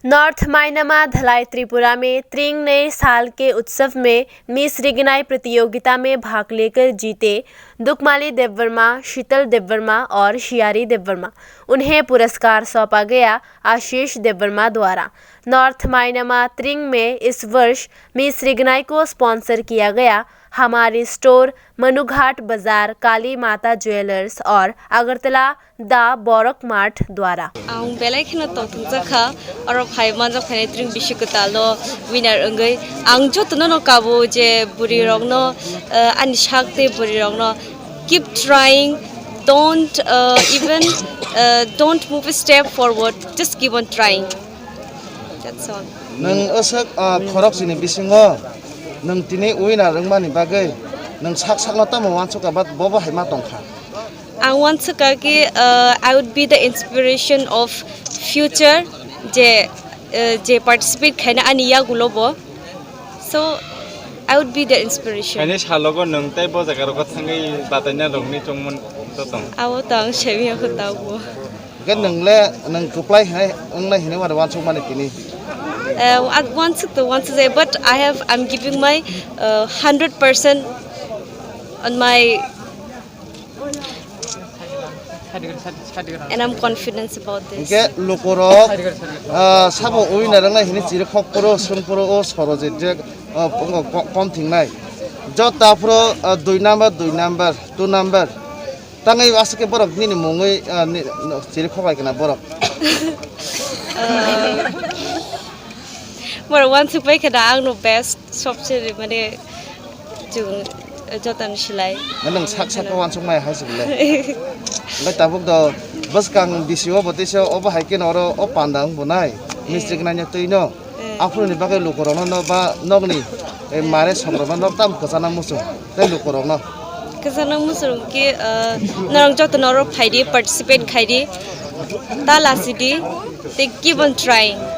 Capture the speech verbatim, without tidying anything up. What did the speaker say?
नॉर्थ माइनामा धलाई त्रिपुरा में त्रिंग नए साल के उत्सव में मिस रिगनाई प्रतियोगिता में भाग लेकर जीते दुकमाली देववर्मा, शीतल देववर्मा और शियारी देववर्मा। उन्हें पुरस्कार सौंपा गया आशीष देववर्मा द्वारा। नॉर्थ माइनामा त्रिंग में इस वर्ष मिस रिगनाई को स्पॉन्सर किया गया हमारी स्टोर, मनुघाट बाजार, काली माता ज्वेलर्स और अगरतला द बरक मार्ट द्वारा। Ang belai kheno tongthokjak kha, oro phai manjak phainai tring bisi kwtal no winner wngwi. Ang jotono no kabo je bwrwi rokno, eh, ani sak tei bwrwi rokno keep trying, don't, uh, even, uh, don't move a step forward, just keep on trying. That's all. Nwng aswk, ah, khorok chini bisingo nwng tini winner wngmani bagwi nwng sak sakno tamo uansukha, but bobo hai ma tongkha. Ang uansukha ki, uh, I would be the inspiration of future je, uh, je participate khaina ani yagulo bo. So, I would be the inspiration. Khaini salogo nwng tei bo jaga rogo thangwi bataina rokni chongmon to tong. Abo to ang semi ako tabo. Hwnkhe nwng le, nwng kwplai hinai, wngnai hinwi wari uansukmani tini? Uh, I want to, want to say, but I have, I'm giving my, uh, hundred percent on my, and I'm confident about this. Hwnkhe lukurok, ah, sabo winner wngnai hinwi chirikhok phuru, swng phuru o Sorojit je, ah, ko-, ko-, kom thingnai. Jota phuru, ah, dui number, dui number, two number. Tangwi aswk khe borok nini mungwi, ah, ni, no, chirikhok lai khna borok. Ah, borok uansuk pai khna ang no best, sobse mane chwng jotono silai. Nwng sak sak uansuk mai hai se belai. Hwnkhe tabuk do bwskang bisi o bo teisa obo hai kheno oro o panda wng bo nai. Eh. Mistri nanya twi no. Eh. Aphuru ni bagwi lukurokno no ba nokni, eh, mare songrokno no tam kwchana muchung tei lukurokno. Kwchana muchung khe, eh, norok jotono oro phaidi, participate khaidi, ta lasidi, tei keep on trying.